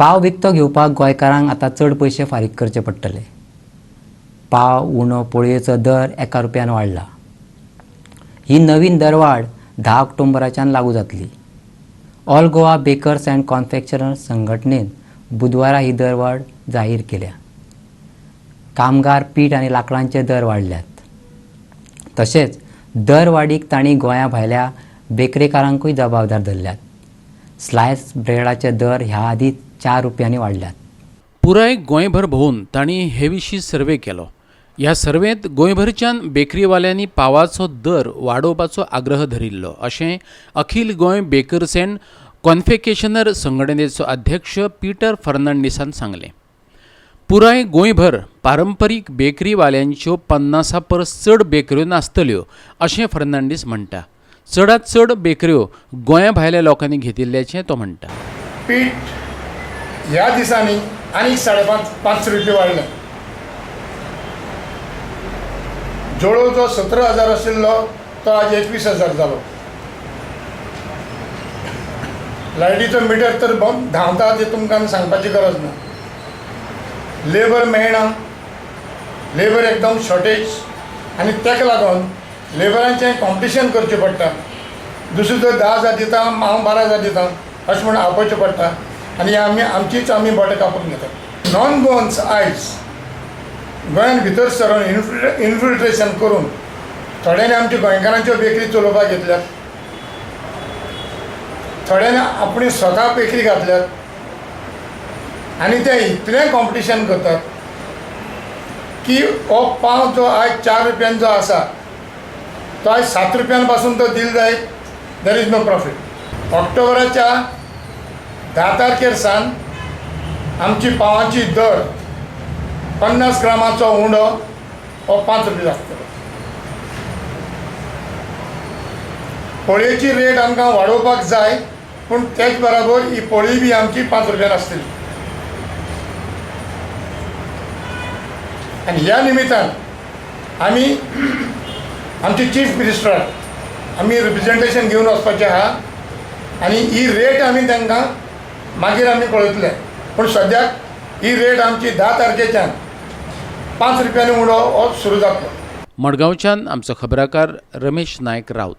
पाव विकतो घेवपाक गोंयकारांक आतां चड पयशे फारीक करचे पडटले. पाव उणो पोळयेचो दर 1 रुपयान वाडला. ही नवीन दरवाड 10 ऑक्टोबराच्यान लागू जातली. All Goa bakers and confectioners संघटनेन बुधवारा ही दरवाड जाहीर केल्या. कामगार पीठ आनी लांकडांचे दर वाडल्यात. तशेंच दरवाडीक तांणी गोंया भायल्या बेकरेकारांकूय जबाबदार धरल्यात. स्लायस ब्रेडाचे दर ह्या आदीं 4 रुपयांनी वाडल्यात. पुराय गोंयभर भोंवून तांणी हे विशीं सर्वे केलो. ह्या सर्वेंत गोंयभरच्यान बेकरीवाल्यांनी पावाचो दर वाडोवपाचो आग्रह धरिल्लो अशें अखील गोंय बेकर्स अँड कॉन्फेक्शनर संघटनेचो अध्यक्ष पीटर फर्नांडीसान सांगलें. पुराय गोंयभर पारंपरीक बेकरीवाल्यांच्यो 50 परस चड बेकऱ्यो नासतल्यो अशें फर्नांडीस म्हणटा. चडांत चड बेकऱ्यो गोंया भायल्या लोकांनी घेतिल्ल्याचें तो म्हणटा. पीठ ह्या दिसांनी आनीक 5.5 रुपये वाडले. जोडो जो 17,000 आशिल्लो तो आज 21,000 जालो. लायटीचो मिटर तर धांवता ते तुमकां सांगपाची गरज ना. लेबर मेळना, लेबर एकदम शॉर्टेज आनी ताका लागून लेबरांचें कॉम्पिटिशन करचें पडटा. दुसरो जर 10,000 दिता, हांव 12,000 दिता अशें म्हणून आपोवचें पडटा आनी आमी आमचीच आमी बोटां कापून घेतात. नॉन गोवन्स आयज गोंयान भितर सरून इन्फिल्ट्रेशन करून थोड्यांनी आमच्या गोंयकारांच्यो बेकरी चलोवपाक घेतल्यात, थोड्यांनी आपणी स्वता बेकरी घातल्यात आनी ते इतलें कॉम्पिटिशन करतात की हो पाव जो आयज 4 रुपयान जो आसा तो आयज 7 रुपयान पासून तो दिल जायत, there is no profit. ऑक्टोबराच्या 10 तारखेर सावन आमची पावांची दर 50 ग्रामाचो उंडो हो 5 रुपया आसतलो. पोळयेची रेट आमकां वाडोवपाक जाय, पूण तेच बराबर ही पोळी बी आमची 5 रुपयान आसतली. आनी ह्या निमित्तान आमी आमचे चीफ मिनिस्टराक आमी रिप्रेजेंटेशन घेवन वचपाचें आहा आनी ही रेट आमी तांकां मागीर आमी कळयतले. पूण सद्याक ही रेट आमची 10 तारखेच्यान 5 रुपयांनी उडो हो सुरू जातलो. मडगांवच्यान आमचो खबराकार रमेश नायक राऊत.